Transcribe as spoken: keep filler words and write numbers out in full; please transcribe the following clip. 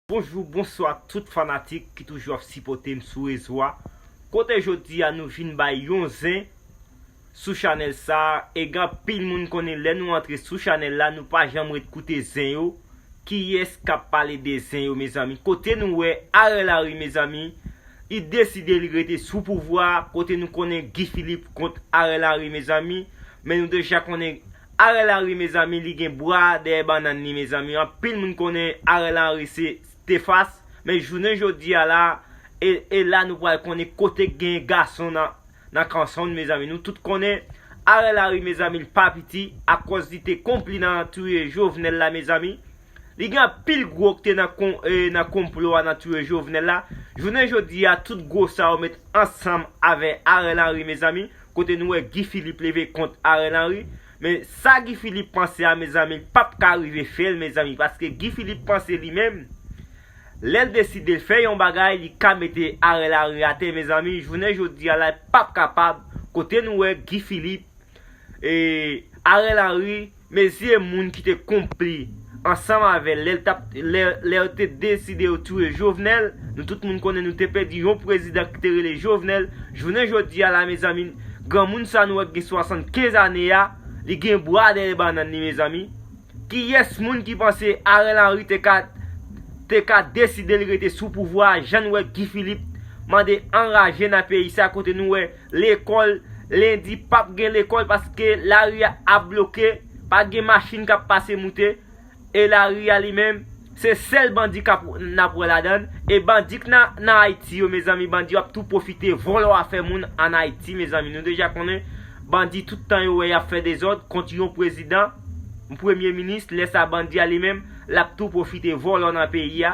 Bonjou, bonswa tout fanatik ki toujou ap sipòte m sou rezo a. Kote jodi a nou vin bay yon zen sou chanèl sa a, e gen anpil moun konnen lè nou antre sou chanèl la, nou pa janm ret koute zen yo. Kiyès k ap pale de zen yo, mezanmi? Kote nou wè Ariel Henry, mezanmi, li deside li rete sou pouvwa a, kote nou konnen Guy Philippe kont Ariel Henry, mezanmi. Men nou deja konnen Ariel Henry, mezanmi, li gen bwa dèyè bannann li, mezanmi. Anpil moun konnen Ariel Henry se Stefas, men jounen jodi a la, e, e la nou pral konnen kote k gen gason nan, nan kanson, mezanmi. Nou tout konnen Ariel Henry, mezanmi, li pa piti, akòz li te konpli nan touye Jovenel la, mezanmi. Li gen anpil gwo ki te nan, kon, e, nan konplo a, nan touye Jovenel la. Jounen jodi a, tout gwo sa yo met ansanm avè Ariel Henry, mezanmi. Kote nou wè Guy Philippe leve kont Ariel Henry. Men sa Guy Philippe panse a, mezanmi, li p ap ka rive fè l, mezanmi, paske Guy Philippe panse li menm, lè l deside l fè yon bagay, li ka mete Ariel Henry atè, mezanmi. Jounen jodi a la, li p ap kapab. Kote nou wè Guy Philippe, e, Ariel Henry, mezye moun ki te konpli ansanm avè l, lè l t ap, lè, lè yo te deside yo touye Jovenel, nou tout moun konnen nou te pèdi yon prezidan ki te rele Jovenel. Jounen jodi a la, mezanmi, granmoun sa nou wè ki gen swasannkenz ane a, li gen bwa dèyè bannann li, mezanmi. Kiyès moun ki panse Ariel Henry te ka, te ka deside l rete sou pouvwa a, jan nou wè Guy Philippe mande anraje nan peyi sa, kote nou wè lekòl, lendi p ap gen lekòl paske lari a ap bloke, pa gen machin k ap pase moute, e lari a li menm, se sèl bandi k ap, n ap wè ladan l, e bandi k nan, nan Ayiti yo, mezanmi, bandi yo ap tou pwofite vòlò a fè moun ann Ayiti, mezanmi. Nou deja konnen bandi tout tan yo wè y ap fè dezòd kont yon prezidan, yon premye minis, lè sa bandi a li menm, l ap tou pwofite vòlò nan peyi a.